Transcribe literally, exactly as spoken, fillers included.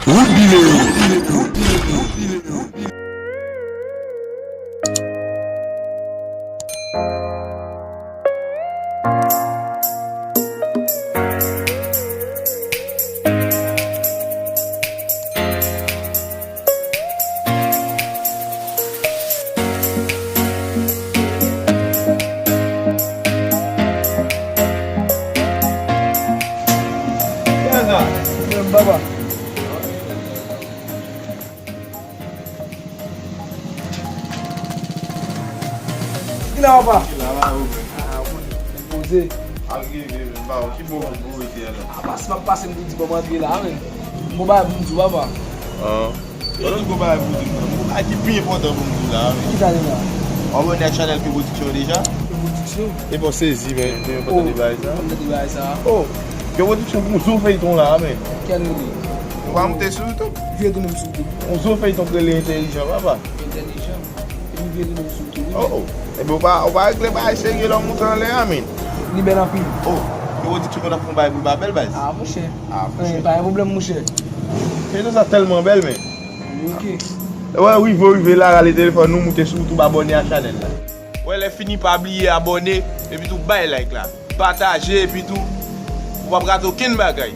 Wood Bileo. Kiyès sa? Menm, papa. Ki la, papa? Ki la, la, ou menm? Ah, ou konn, poze. Al rive, menm, ba, ki bon pou ou rete la? Ah, pas, m ap pase m pou di ban m antre la, menm. M gon bagay pou m di w, papa. Ah. Yo, nou gon bagay pou di, menm. Gon bagay ki pi enpòtan pou m di w la, menm. Ki sa deja? W abòne ak chanèl Pyo Production deja? Pyo Production? E bon, sezi, men, men, pa tande bagay sa. Oh, pa tande bagay sa. Oh, Pyo Production pou yon zo feyton la, men. Kiyès li? Ou pa monte sou YouTube? Vye tounen m sou YouTube. Yon zo feyton ki rele Entèlijan, papa. Entèlijan. Epi vye tounen m sou YouTube, wi. Oh, oh. Ebyen, ou pa, ou pa regle bagay serye lè w monte anlè a, men. Li bèl anpil. Oh, Pyo Production konn ap fè yon bagay pou l pa bèl, baz. Ah, monchè. Ah, monchè. Pa gen pwoblèm, monchè. Feyton sa tèlman bèl, men. Ok. Wè, rive, rive la, rale telefòn nou, moute sou YouTube, abòne a chanèl la. Wè, lè fini, pa bliye abòne, epi tou bay like la. Pataje, epi tou, ou p ap rate okenn bagay.